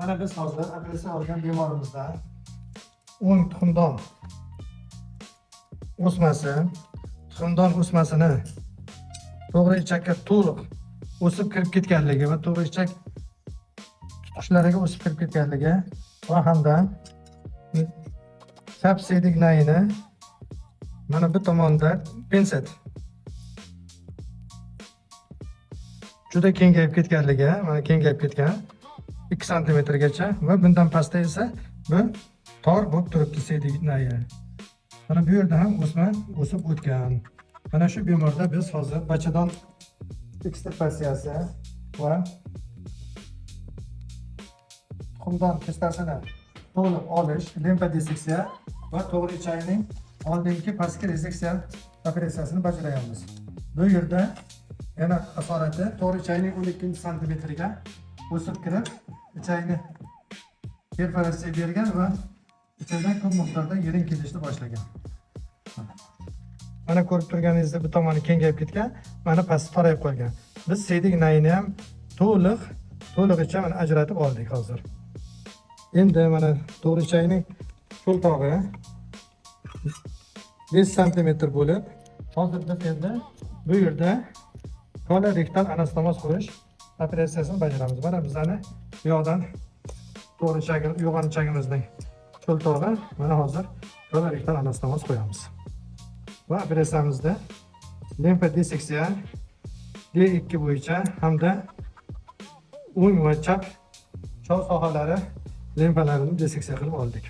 Mana biz hozir operatsiya olgan bemorimizda o'ng tuxumdon o'smasi, tuxumdon o'smasini to'g'ri ichakka to'liq o'sib kirib ketganligi va to'g'ri ichak tutqichlariga o'sib kirib ketganligi va hamda chap siydik nayini mana bu tomonda pinset juda kengayib ketganligi, mana kengayib ketgan 2 santimetrgacha va bundan pastda esa bu tor bo'lib turibdi siydik nayi. Mana bu yerda ham o'sma o'sib o'tgan. Mana shu bemorda biz hozir bachadon ekstirpatsiyasi va tuxumdon kistasini to'liq olish, limfa disseksiya va to'g'ri ichakning oldingi pastki rezeksiya operatsiyasini bajarayapmiz. Bu yerda yana asorati to'g'ri ichakning 12 santimetriga o'sib kirib, ichakni perforatsiya bergan va ichakdan ko'p miqdorda yiring kelishni boshlagan. Mana ko'rib turganingizdek bu tomoni kengayib ketgan, mana pasti torayib qolgan. Biz siydik nayini ham to'lig'icha mana ajratib oldik hozir. Endi mana to'g'ri ichakning cho'ltog'i 5 santimetr bo'lib, hozir biz endi bu yerda kolorektal anastomoz qilish operatsiyasini bajaramiz. Mana bizani bu yoqdan to'g'ri ichagi, yo'g'on ichagimizning cho'ltog'i, mana hozir kolorektal anastomoz qo'yamiz. Va operatsiyamizda limfa disseksiya D2 bo'yicha hamda o'ng va chap chov sohalari limfalarini disseksiya qilib oldik.